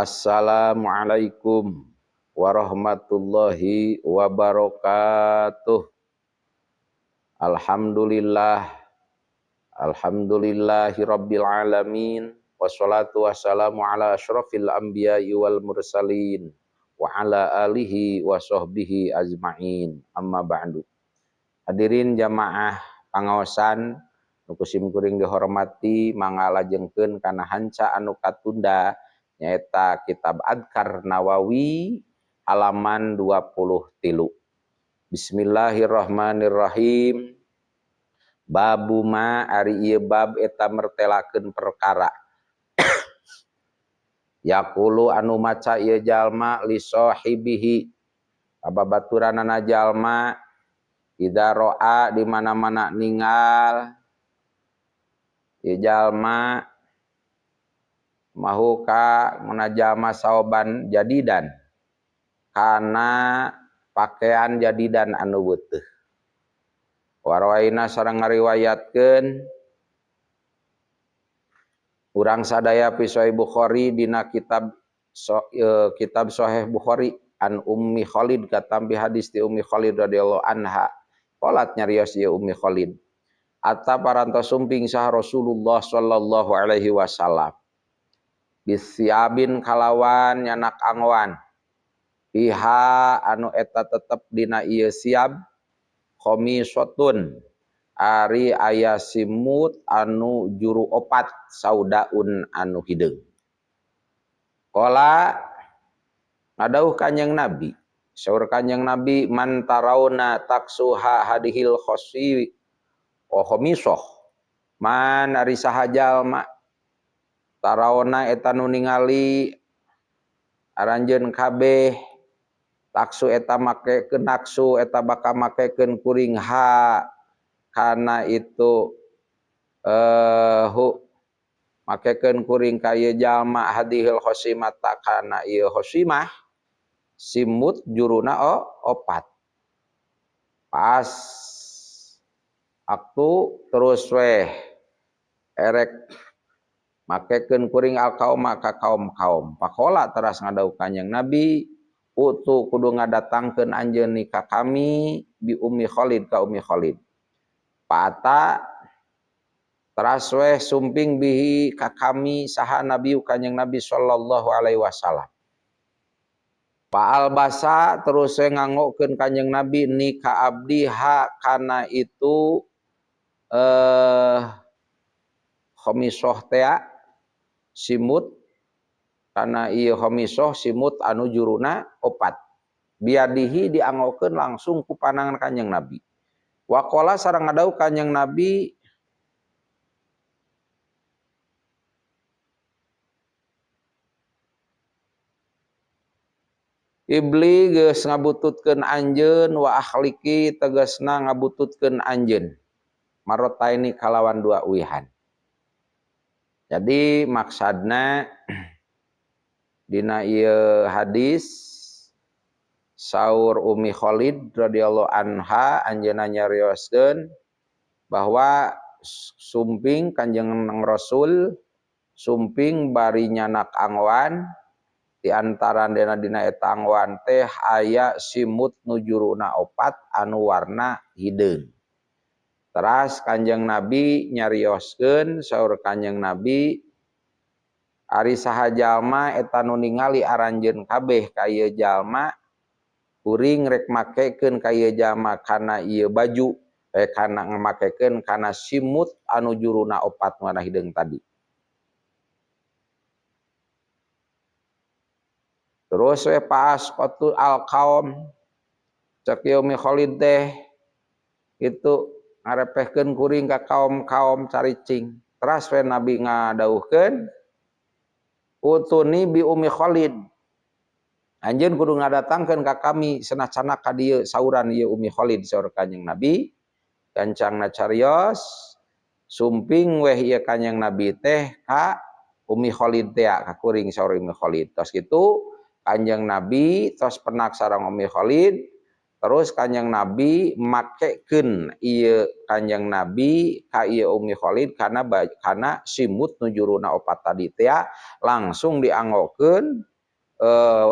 Assalamualaikum warahmatullahi wabarakatuh. Alhamdulillah, alhamdulillahi rabbil alamin, wassalatu wassalamu ala asyrafil anbiya'i wal mursalin wa ala alihi wa sahbihi ajmain. Amma ba'du. Hadirin jamaah pangaosan nu ku sim kuring dihormati, mangga lajengkeun kana hanca anu katunda nyaeta kitab Adkar Nawawi halaman 23. Bismillahirrahmanirrahim. Babu ma ari ieu bab eta mertelakeun perkara. Yaqulu anu maca ieu jalma li sahibihi kababaturanana jalma idza ra'a di mana-mana ningal ieu jalma mahu ka munajama saoban jadidan kana pakaian jadidan anu weutuh. Warwaina sareng ngariwayatkeun urang sadaya fi Sahih Bukhari dina kitab kitab Sahih Bukhari an Ummi Khalid katampi hadis ti Ummi Khalid radhiyallahu anha qalat nyarios ieu Ummi Khalid atta parantos sumping sah Rasulullah sallallahu alaihi wasallam bisiabin kalawan nyanak angwan piha anu eta tetep dina ieu siab khamisatun ari aya simut anu juru opat saudaun anu hideung. Qala ngadauh kanjeng Nabi, saur kanjeng Nabi man tarauna taksuha hadihil khasi wa khamisah man ari saha jalma taraona eta nu ningali aranjeun kabeh taksu eta makekeun naksu eta bakal makekeun kuring ha kana itu hu makekeun kuring ka ieu jalma hadihil khosimata kana ieu khosimah simut juruna opat pas aktu terus weh erek makekeun kuring al kaum ka kaum-kaum pakola teras ngadau kanjeng Nabi utu kudu ngadatangkeun anjeun ka kami bi Ummi Khalid ka Ummi Khalid paata teras weh sumping bihi ka kami saha Nabi kanjeng Nabi sallallahu alaihi wasallam Paal basa terus we nganggokeun kanjeng Nabi ni ka abdi ha kana itu khamisoh tea simut kana ieu khamisoh simut anu juruna opat biadihi dianggokeun langsung ku panangan kanjeng Nabi waqala sareng ngadau kanjeng Nabi ibli geus ngabututkeun anjeun wa akhliki tegasna ngabututkeun anjeun marotaini kalawan dua uihan. Jadi maksadna dina ieu hadis saur Ummi Khalid radhiyallahu anha anjeunna nyarioskeun bahwa sumping Kanjeng Rasul sumping bari nyanak angwan di antara dina dina eta angwan teh aya simut nu juruna opat anu warna hideung. Teras Kanjeng Nabi nyarioskeun saur Kanjeng Nabi ari saha jalma eta nu ningali aranjeun kabeh ka ieu jalma kuring rek makekeun ka ieu jalma kana ieu baju kana ngamakekeun kana simut anu juruna opat warna hideung tadi. Terus we paas qatu al kaum cek ieu Ummi Khalid teh itu ngarepehkeun kuring ka kaum-kaum caricing. Teras we Nabi ngadauhkeun utuni bi Ummi Khalid. Anjeun kudu ngadatangkeun ka kami senacana ka dieu sauran ieu Ummi Khalid saur Kanjeng Nabi. Gancangna carios sumping weh ieu Kanjeng Nabi teh ka Ummi Khalid teh ka kuring saur Ummi Khalid. Tos kitu Kanjeng Nabi tos penak sareng Ummi Khalid. Terus Kanjeng Nabi makekeun ieu Kanjeng Nabi ka ieu Ummi Khalid kana simut nu juruna opat tadi teh langsung dianggokeun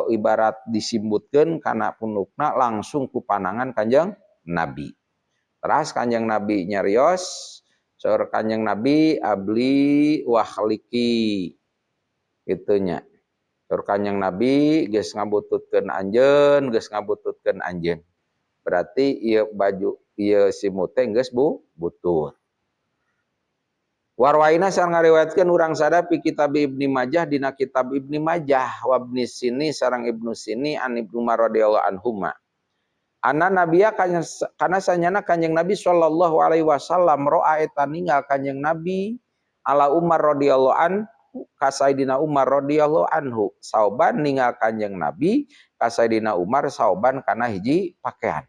Ibarat disimbutkeun kana pundukna langsung ku panangan Kanjeng Nabi. Teras Kanjeng Nabi nyarios, saur Kanjeng Nabi abli wahliki kitu nya. Saur Kanjeng Nabi geus ngabututkeun anjeun, geus ngabututkeun anjeun. Berarti ieu baju ieu simut teh geus butut. Warwaina sareng ngariwayatkeun urang sada fi kitab Ibni Majah dina kitab Ibni Majah wa Ibni Sini sareng Ibnu Sini an Ibnu Umar radhiyallahu anhuma. Anna nabiya kana sanyana Kanjeng Nabi sallallahu alaihi wasallam ro'a eta ninggal Kanjeng Nabi ala Umar radhiyallahu an ka Sayyidina Umar radhiyallahu anhu sauban ninggal Kanjeng Nabi ka Sayyidina Umar sauban kana hiji pakaian.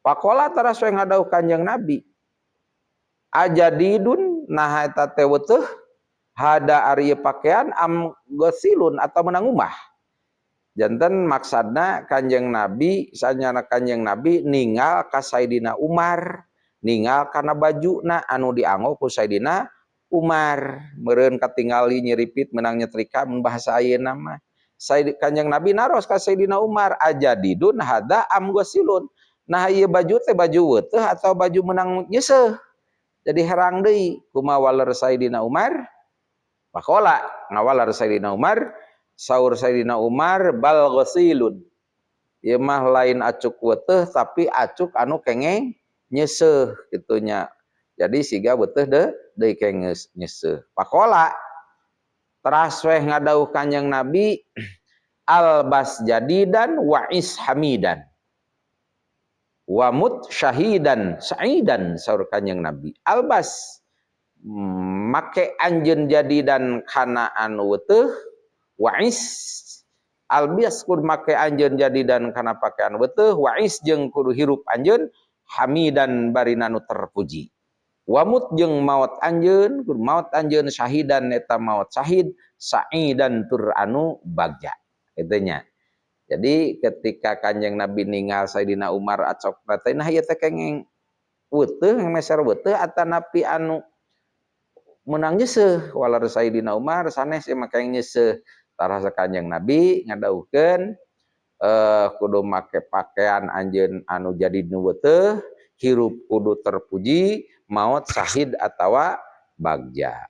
Pakola teras we ngadauh Kanjeng Nabi ajadidun nah eta teh weteuh hada ari pakaian am gosilun atau menang umah. Janten maksadna Kanjeng Nabi sanyana Kanjeng Nabi ninggal ka Sayyidina Umar ninggal kana bajuna anu dianggo ku Sayyidina Umar meureun katingali nyiripit menang nyetrika mun bahasa ayeuna mah. Kanjeng Nabi naros ka Sayyidina Umar ajadidun hada am gosilun nah ieu baju teh baju weteuh atau baju menang nyeuseuh. Jadi herang deui kumaha waler Sayyidina Umar? Pakola ngawaler Sayyidina Umar, saur Sayyidina Umar bal ghasilun. Ieu mah lain acuk weteuh tapi acuk anu kengeng nyeuseuh kitu nya. Jadi siga weteuh deui kengeng nyeuseuh. Pakola teras weh ngadauh Kanjeng Nabi albas jadidan wa'is hamidan. Wamut syahidan sa'idan saur Kanjeng Nabi albas make anjeun jadidan kana anu weteuh wa'is albas kudu make anjeun jadidan kana pakaian weteuh wa'is jeung kudu hirup anjeun hamidan barina nu terpuji wamut jeung maot anjeun kudu maot anjeun syahidan eta maot syahid sa'idan tur anu bagja kitu nya. Jadi ketika Kanjeng Nabi ninggal Sayyidina Umar acok teh nah ieu teh kengeng weteuh meser weteuh atanapi anu menang nyeuseuh walar Sayyidina Umar sanes ieu mah kengeng nyeuseuh. Tarasa Kanjeng Nabi ngadawuhkeun kudu make pakaian anjeun anu jadi nu weteuh, hirup kudu terpuji, maot syahid atawa bagja.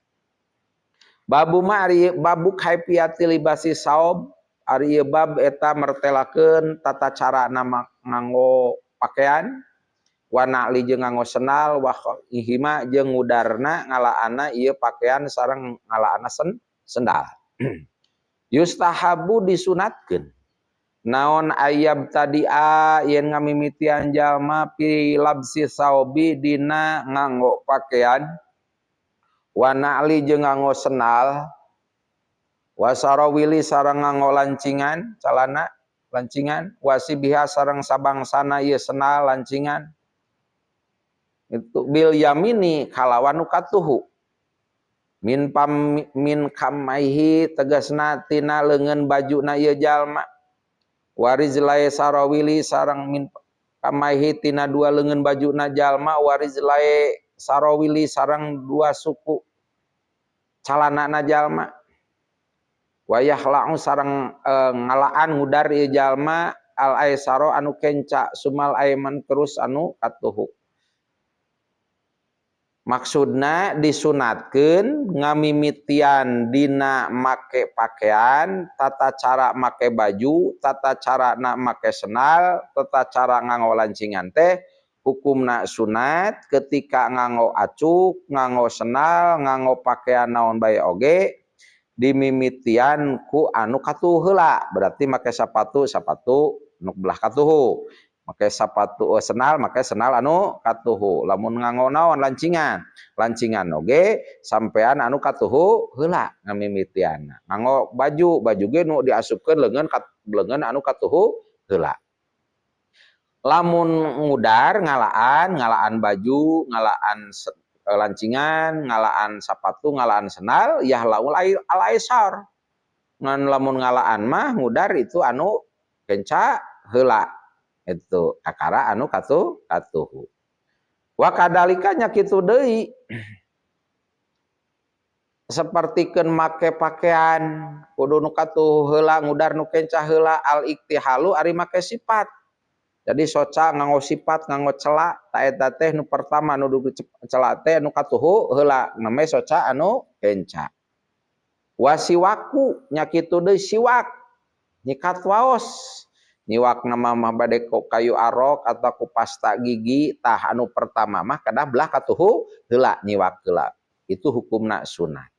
Babu ma ari babu kaifiyati libasi saob ari ieu bab eta mertelakeun tata cara nama nganggo pakaian wana li jeung nganggo sendal wa ihima jeung ngudarna ngalaana ieu pakaian sareng ngalaana sendal. Yustahabu disunatkeun naon ayab tadia yen ngamimitian jalma pi labsi saobi dina nganggo pakaian wana li jeung nganggo sendal wasarawili sareng nganggo lancingan calana lancingan wasibiha sareng sabangsana ieu sendal lancingan itu bil yamini kalawan nu katuhu min pam min kamaihi tegasna tina leungeun bajuna ieu jalma warizlae sarawili sareng min kamaihi tina dua leungeun bajuna jalma warizlae sarawili sareng dua suku calanana jalma wayah la'u sareng ngalaan ngudar ieu jalma al aisaro anu kenca sumal aiman terus anu katuhu. Maksudna disunatkeun ngamimitian dina make pakaian, tata cara make baju, tata cara na make sendal, tata cara nganggo lancingan teh hukumna sunat ketika nganggo acuk, nganggo sendal, nganggo pakaian naon bae oge dimimitian ku anu katuhu heula. Berarti make sapatu, sapatu nu belah katuhu. Make sapatu sendal, make sendal anu katuhu. Lamun nganggo naon lancingan, lancingan oge sampean anu katuhu heula ngamimitianna. Nganggo baju, baju ge nu diasupkeun leungeun anu katuhu heula. Lamun ngudar ngalaan, ngalaan baju, ngalaan lancingan, ngalaan sapatu, ngalaan sendal, yah laul al aisar. Ngan lamun ngalaan mah ngudar itu anu kenca heula. Itu kakara anu katuhu. Wa kadalika nya kitu deui. Sapertikeun make pakaian kudu nu katuhu heula, ngudar nu kenca heula. Al iktihalu ari make sipat. Jadi soca nganggo sipat, nganggo cela, ta eta teh nu pertama nu cela teh nu katuhu heula, namanya soca anu kenca. Wasiwaku nya kitu deui siwak, nyikat waos. Nyiwak nama mah bade ku kayu arok atau ku pasta gigi, tah anu pertama mah kedah belah katuhu heula, nyiwak heula. Itu hukumna sunat.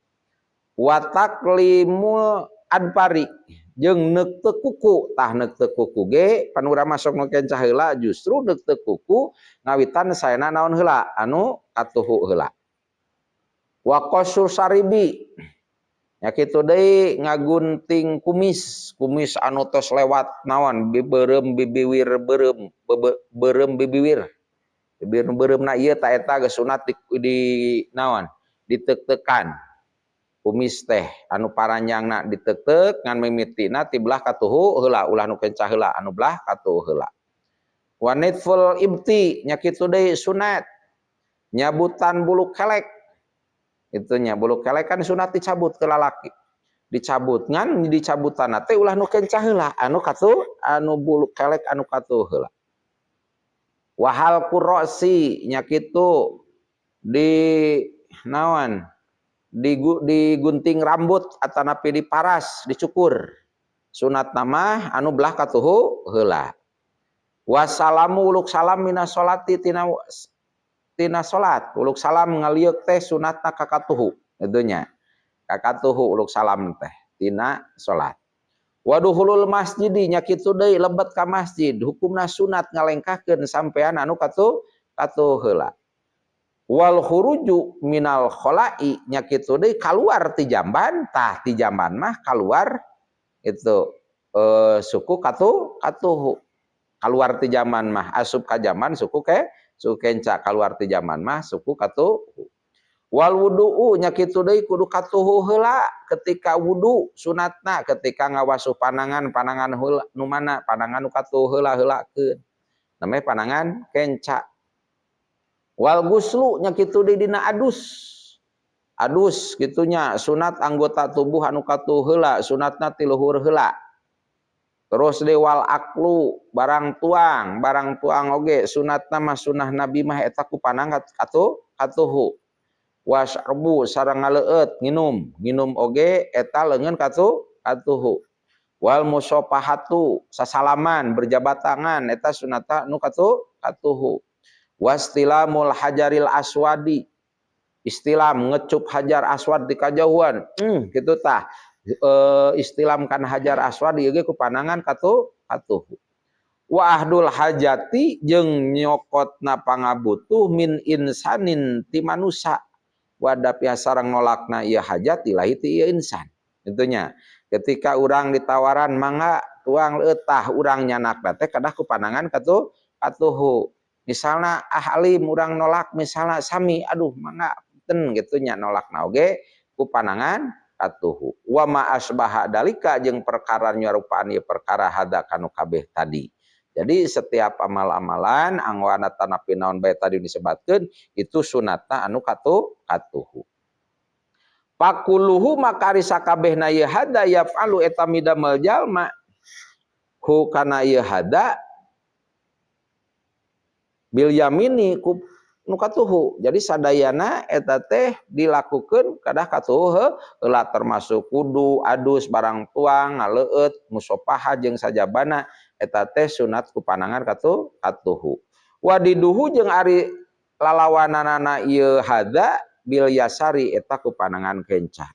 Wa taqlimul adfari jeung neukteu kuku, tah neukteu kuku ge pan urang masuk nu kenca heula, justru neukteu kuku ngawitan saena naon heula, anu katuhu heula. Wa qassu saribi nya kitu deui ngagunting kumis, kumis anu tos lewat naon beureum bibiwir beureum, beureum bibiwir. Bibir beureumna ieu ta eta geus sunat di naon diteuk-teukan. Kumis teh anu paranjangna diteuk-teuk ngan mimitina ti belah katuhu heula, ulah nu kenca heula, anu belah katuhu heula. Wa nitful ibti nya kitu deui sunat nyabutan bulu kelek. Itu nya bulu kelek kan sunat dicabut ke lalaki. Dicabut ngan dicabutan teh ulah nu kenca heula, anu katuh anu bulu kelek anu katuh heula. Wa halqur ra'si nya kitu di naon digunting rambut atanapi diparas, dicukur. Sunat nama anu belah katuhu heula. Wassalamu uluk salam minas sholati tina salat. Uluk salam ngalieuk teh sunatna ka katuhu kitu nya. Ka katuhu uluk salam teh tina salat. Waduhulul masjidi nya kitu deui lebet ka masjid hukumna sunat ngalengkahkeun sampean anu katuhu heula. Wal khuruju minal khola'i nya kitu deui kaluar ti jamban, tah ti jamban mah kaluar itu suku katuhu. Kaluar ti jamban mah asup ka jamban suku ke suku kenca, kaluar ti jamban mah suku katuhu. Wal wudu'u nya kitu deui kudu katuhu heula ketika wudu sunatna, ketika ngawasuh panangan, panangan heula nu mana, panangan nu katuhu heula heulakeun. Namanya panangan kenca. Wal guslu nya kitu deui dina adus. Adus kitunya sunat anggota tubuh anu katuhu heula, sunatna ti luhur heula. Terus deui wal aklu barang tuang, barang tuang oge sunatna mah sunah Nabi mah eta ku panangan katuhu. Wasarbu sareng ngaleueut nginum, nginum oge eta leungeun katuhu. Wal musafahatu sasalaman berjabat tangan eta sunatna nu katuhu. Wastilamul hajaril aswadi istilam ngecup hajar aswad di kajauhan, kitu tah. Istilam kan hajar aswad ieu ge ku panangan katuhu. Wa ahdul hajati jeung nyokotna pangabutuh min insanin ti manusa wada sareng nolakna ieu hajat ilahi ti ieu insan. Itunya ketika urang ditawaran mangga tuang leutah urang nyanakna teh kedah ku panangan katuhu. Misalna ahlim urang nolak misalna sami aduh mangga ten gitu nya nolakna oge ku panangan katuhu. Wa ma asbaha dalika jeung perkara nyarupaan ieu perkara hada kanu kabeh tadi. Jadi setiap amal-amalan angwana tanapi naon bae tadi disebatkeun itu sunatna anu katuhu. Pakuluhu maka ari sakabehna ieu hada yafalu eta midamel jalma hu kana ieu hada bil yamini ku nu katuhu. Jadi sadayana eta teh dilakukeun kadah katuhu heula termasuk kudu, adus, barang tuang, ngaleueut, musopaha jeung sajabana eta teh sunat ku panangan katuhu. Wadiduhu jeung ari lalawananana ieu hada bil yasari eta ku panangan kenca.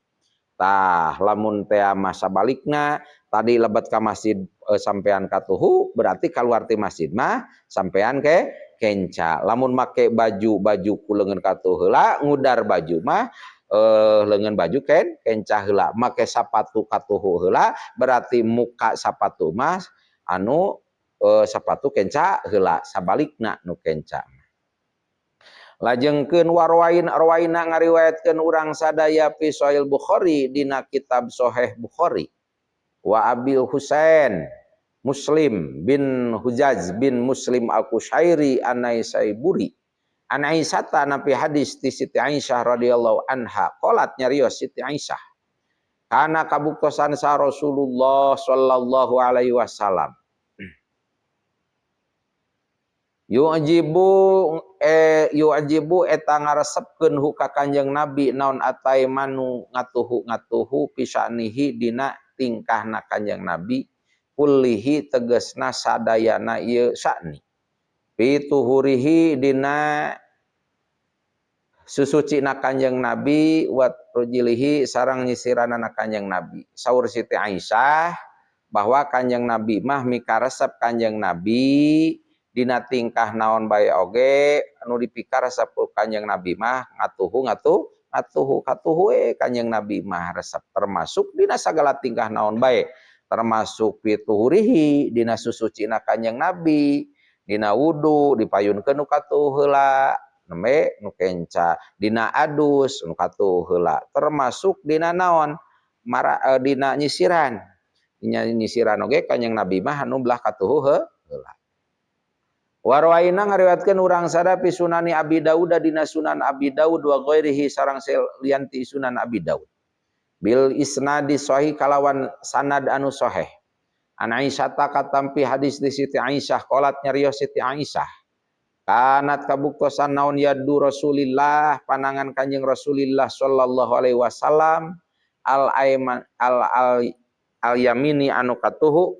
Tah lamun teh masa balikna tadi lebet ka masjid sampean katuhu berarti kaluar ti masjid mah sampean ke kenca. Lamun make baju ku leungeun katuhu heula, ngudar baju mah leungeun baju kenca heula. Make sapatu katuhu heula berarti muka sapatu mah anu sapatu kenca heula, sabalikna nu kenca. Lajengkeun warwain arwaina ngariwayatkeun urang sadaya fi Sahih Bukhari dina kitab Sahih Bukhari. Wa Abil Husain Muslim bin Hujaj bin Muslim Al-Qushairi An-Naisaburi. An Aisyah napi hadis ti Siti Aisyah radhiyallahu anha qalat nyarios Siti Aisyah kana kabuktosan sa Rasulullah sallallahu alaihi wasallam yu'jibu eta ngaresepkeun hu ka Kanjeng Nabi naon atai manu ngatuhu-ngatuhu pisanihi dina tingkahna Kanjeng Nabi kullihi tegesna sadayana ieu sa'ni pituhurihi dina susucina Kanjeng Nabi wa rujilihi sareng nyisiranana Kanjeng Nabi. Saur Siti Aisyah bahwa Kanjeng Nabi mah mikaresep Kanjeng Nabi dina tingkah naon bae oge anu dipikaresep ku Kanjeng Nabi mah ngatuhu ngatuh ngatuhu katuhu we Kanjeng Nabi mah resep termasuk dina sagala tingkah naon bae termasuk pituhurihi dina susucina Kanjeng Nabi dina wudu dipayunkeun nu katuhu heula nembe nu kenca dina adus nu katuhu heula termasuk dina naon mara dina nyisiran dina nyisiran oge Kanjeng Nabi mah anu belah katuhu heula. Warwaina ngariwayatkeun urang sada fi Sunani Abi Daud dina Sunan Abi Daud wa ghairihi sareng salian ti Sunan Abi Daud bil isnadi sahih kalawan sanad anu sahih. An Aisyah katampi hadis di Siti Aisyah qalat nyarios Siti Aisyah kanat kabuktosan naon yadu Rasulillah panangan Kanjeng Rasulillah sallallahu alaihi wasallam al aiman al al, al yamini anu katuhu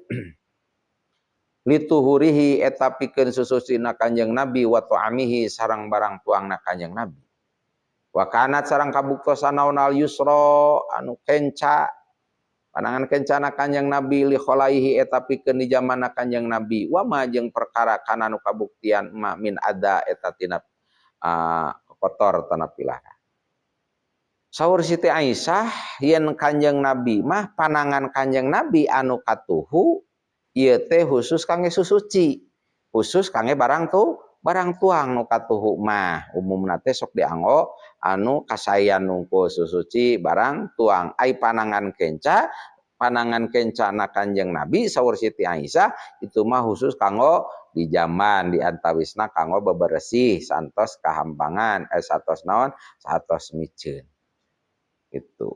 lituhurihi eta pikeun sususina Kanjeng Nabi wa ta'amihi sareng barang tuangna Kanjeng Nabi wa kanat sareng kabuktosan naon al yusra anu kenca panangan kencana Kanjeng Nabi li kholaihi eta pikeun di zamanna Kanjeng Nabi wa ma jeung perkara kana nu kabuktian ma min ada eta tina kotor tanah pilara. Saur Siti Aisyah yen Kanjeng Nabi mah panangan Kanjeng Nabi anu katuhu ieu teh khusus kangge susuci, khusus kangge barang tuh barang tuang nu katuhu mah umumna teh sok dianggo anu kasayan nungku susuci barang tuang. Ai panangan kenca, panangan kencana Kanjeng Nabi saur Siti Aisyah itu mah khusus kanggo di zaman di antawisna kanggo beberesih santos kahampangan satos naon satos miceun itu.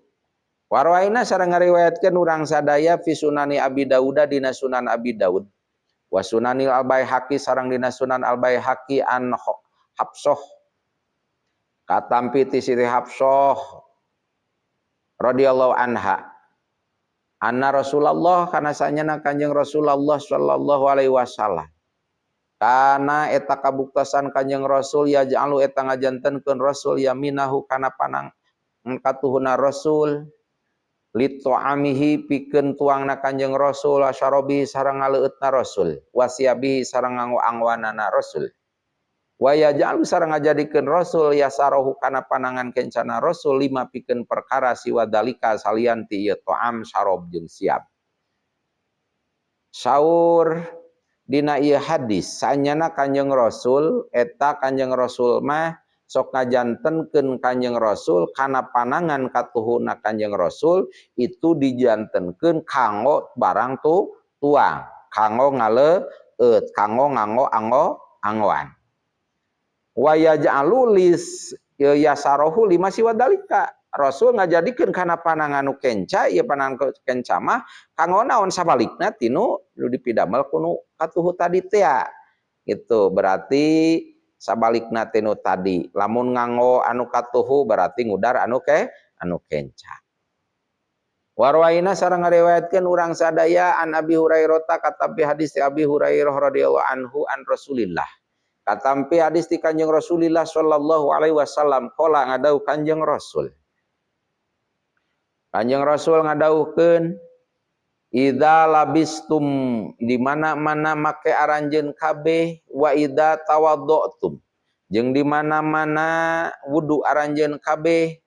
Warwaina sareng ngariwayatkeun urang sadaya fi Sunani Abi Daud dina Sunan Abi Daud wa Sunanil Al-Baihaqi sareng dina Sunan Al-Baihaqi an Hafsah katampi ti Siti Hafsah radhiyallahu anha anna Rasulullah kana sanyana Kanjeng Rasulullah sallallahu alaihi wasallam kana eta kabuktosan Kanjeng Rasul ya ja'alu eta ngajantenkeun Rasul yaminahu kana panang katuhuna Rasul litu'amihi pikeun tuangna Kanjeng Rasul asyarabi sareng ngaleueutna Rasul wasiabihi sareng nganggo-anggoanana Rasul wa yaj'alu sareng ngajadikeun Rasul yasarohu kana panangan kencana Rasul lima pikeun perkara siwa dalika salian ti ieu ta'am syarab jeung siap. Saur dina ieu hadis sanyana Kanjeng Rasul eta Kanjeng Rasul mah sok ngajantenkeun Kanjeng Rasul kana panangan katuhuna Kanjeng Rasul itu dijantenkeun kanggo barang tu tuang kanggo ngaleueut kanggo nganggo anggo anggoan wa yaj'alu lis yasarohu lima siwa dalika. Rasul ngajadikeun kana panangan nu kenca ieu panangan kenca mah kanggo naon sabalikna tinu nu dipidamel ku nu katuhu tadi teh gitu. Berarti sabalikna tinu tadi lamun nganggo anu katuhu berarti ngudar anu ke anu kenca. Warwaina sareng ngariwayatkeun urang sadaya an Abi Hurairah katampi hadis ti Abi Hurairah radhiyallahu anhu an Rasulillah katampi hadis ti Kanjeng Rasulillah sallallahu alaihi wasallam qala ngadauh Kanjeng Rasul Kanjeng Rasul ngadauhkeun idza labistum di mana-mana make aranjeun kabeh wa idza tawaddu'tum jeung di mana-mana wudu aranjeun kabeh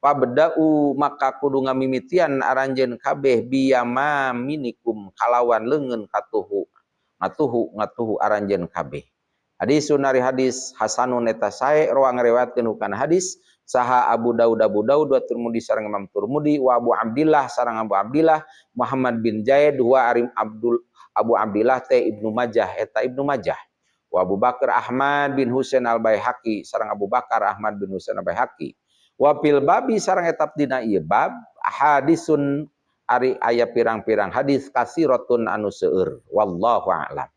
pabda'u maka kudu ngamimitian aranjeun kabeh biyamaminikum kalawan leungeun katuhu ngatuhu ngatuhu aranjeun kabeh. Hadis sunari hadis hasanun eta sae ruang riwayatkeun kana hadis saha Abu Daud Abu Daud wa Tirmidzi sareng Imam Tirmidzi wa Abu Abdillah sareng Abu Abdillah Muhammad bin Zaid wa Arim Abdul Abu Abdillah teh Ibnu Majah eta Ibnu Majah Wa Abu Bakar Ahmad bin Husain Al Baihaqi sareng Abu Bakar Ahmad bin Husain Al Baihaqi. Wa fil babi sareng etap dina ieu bab hadisun ari aya pirang-pirang hadis kasiratun anu seueur, wallahu a'lam.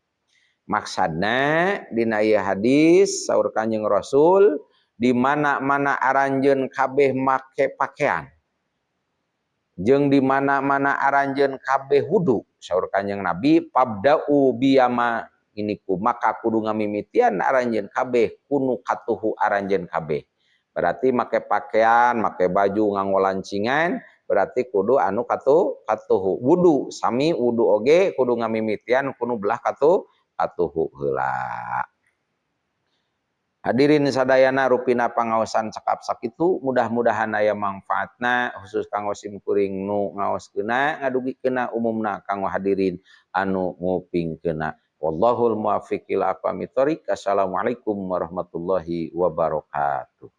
Maksudna dina ieu hadis, saur Kanjeng Rasul, di mana-mana aranjeun kabeh make pakaian jeung di mana-mana aranjeun kabeh wudu, saur Kanjeng Nabi, fabda'u biyaminikum, maka kudu ngamimitian aranjeun kabeh kunu katuhu aranjeun kabeh. Berarti make pakaian, make baju, nganggo lancingan, berarti kudu anu katuhu. Wudu sami, wudu oge kudu ngamimitian kunu belah katuhu heula. Hadirin sadayana, rupina pangaosan cekap sakitu, mudah-mudahan aya manfaatna, khusus kanggo sim kuring nu ngaoskeuna ngadugikeuna, umumna kanggo hadirin anu ngupingkeuna. Wallahul muwaffiq ila aqwamit thoriq. Assalamualaikum warahmatullahi wabarakatuh.